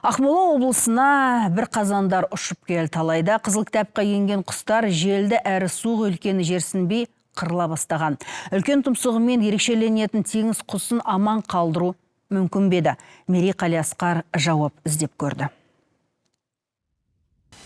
Ақмола облысына бір қазандар ұшып келді. Алайда қызыл кітапқа енген құстар желді әрі суық өлкені жерсінбей қырыла бастаған. Үлкен тұмсығымен ерекшеленетін теңіз құсын аман қалдыру мүмкін бе еді? Мерей Қалиасқар жауап іздеп көрді.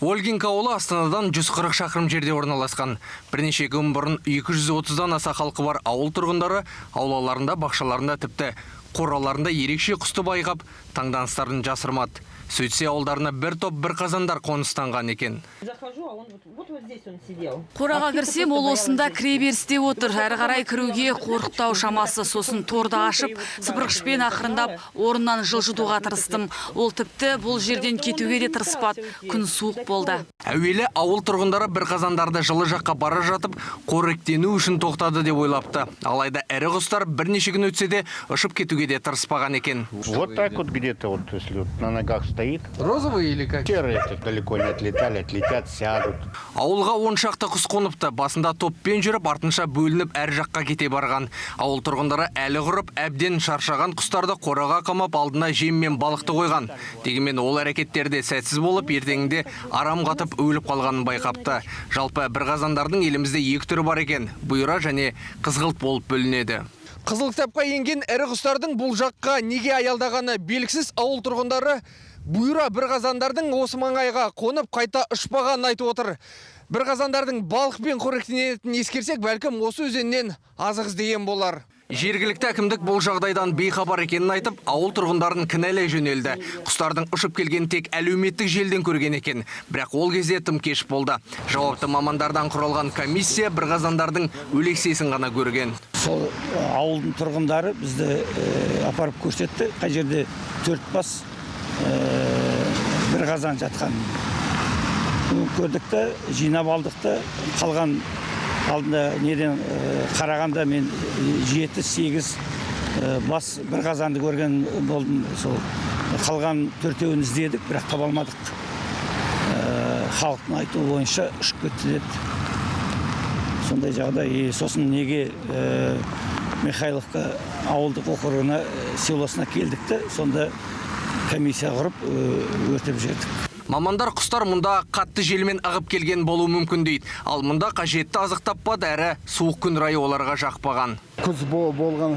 Ольгинка ауылы Астанадан 140 шақырым жерде орналасқан. Бірнеше күн бұрын 230-дан аса халқы бар ауыл тұрғындары аулаларында, бақшаларында, тіпті қораларында ерекше құсты байқап, таңданыстарын жасырмады. Сөйтсе, ауылдарына бір топ бір қазандар қоныстанған екен. Захожу, а он вот здесь он сидел. Қораға кірсем, ол осында кіреберісте отыр. Әрі қарай кіруге қорықтау шамасы. Сосын торды ашып, сыпырғышпен ақырындап орнынан жылжытуға тырыстым. Ол тіпті бұл жерден кетуге де тырыспады. Күн суық болды. Әуелі ауыл тұрғындары бір қазандарды жылы жаққа бара жатып, қоректену үшін тоқтады деп ойлапты. Алайда ірі құстар бірнеше күн өтсе де, ұшып кетуге де тырыспаған екен. Вот так вот где-то, вот если вот на ногах стоит. Розовый или как? Серые это далеко не отлетали, отлетят, сядут. Ауылға 10 шақты құс қоныпты. Басында топпен жүріп, артынша бөлініп, әр жаққа кете барған. Ауыл тұрғындары әлі құрып, әбден шаршаған құстарды қораға қамап, алдына жем мен балықты қойған. Дегенмен ол әрекеттері де сәтсіз болып, ертеңінде арам қатып, өліп қалғанын байқапты. Жалпы, бір қазандардың елімізде екі түрі бар екен. Бұйра және қызғылт болып бөлінеді. Қызыл кітапқа енген ірі құстардың бұл жаққа неге аялдағаны белгісіз. Ауыл тұрғындары бұйра бір қазандардың осы маңайға қонып, қайта ұшпағанын айтып отыр. Бір қазандардың балықпен қоректенетінін ескерсек, бәлкім, осы өзеннен азық іздеген болар. Жергілікті әкімдік бұл жағдайдан бейхабар екенін айтып, ауыл тұрғындарын кінәлай жөнелді. Құстардың ұшып келгенін тек әлеуметтік желіден көрген екен. Бірақ ол кезде тым кеш болды. Жауапты мамандардан құралған комиссия бір қазандардың өлексесін ғана көрген. Сол ауылдың тұрғындары бізді апарып көрсетті, қай жерде төрт бас бір қазан жатқан көрдік та, жинап алдық та. Қалған алдында неден қарағанда мен жеті сегіз бас бір қазанды көрген болдым. Сол қалған төртеуін іздедік, бірақ таба алмадық. Халықтың айтуы бойынша, ұшып кетті деді. Сондай жағдай. И сосын неге Михайловка ауылдық округына, селосына келдік те, сонда комиссия құрып, өртеп жібердік. Мамандар құстар мұнда қатты желмен ығып келген болуы мүмкін дейді. Ал мұнда қажетті азық таппады, әрі суық күн райы оларға жақпаған. Күз болған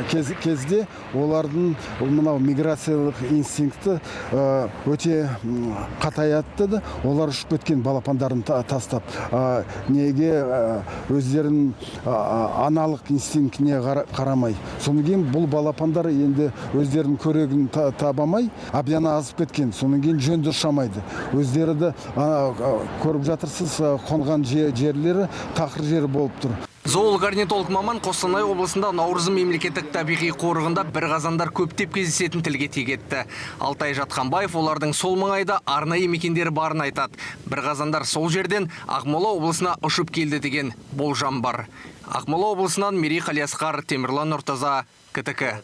кезде олардың мынау миграциялық инстинкті өте қатаяды да, олар ұшып кеткен балапандарын тастап. Неге өздерінің аналық инстинктіне қарамай. Содан кейін бұл балапандар енді өздерінің көрегін таба алмай, әбден азып кеткен. Содан кейін жөнді ұшамайды өздері де. Көріп жатырсыз, қонған жерлері тақыр жер болып тұр. Зоолог орнитолог маман Қостанай облысында Наурызым мемлекеттік табиғи қорығында бір қазандар көптеп кездесетін тілге тиек етті. Алтай Жатқанбаев олардың сол маңайда арнайы мекендері барын айтады. Бір қазандар сол жерден Ақмола облысына ұшып келді деген болжам бар. Ақмола облысынан Мерей Қалиасқар, Темірлан Нұртаза, КТК.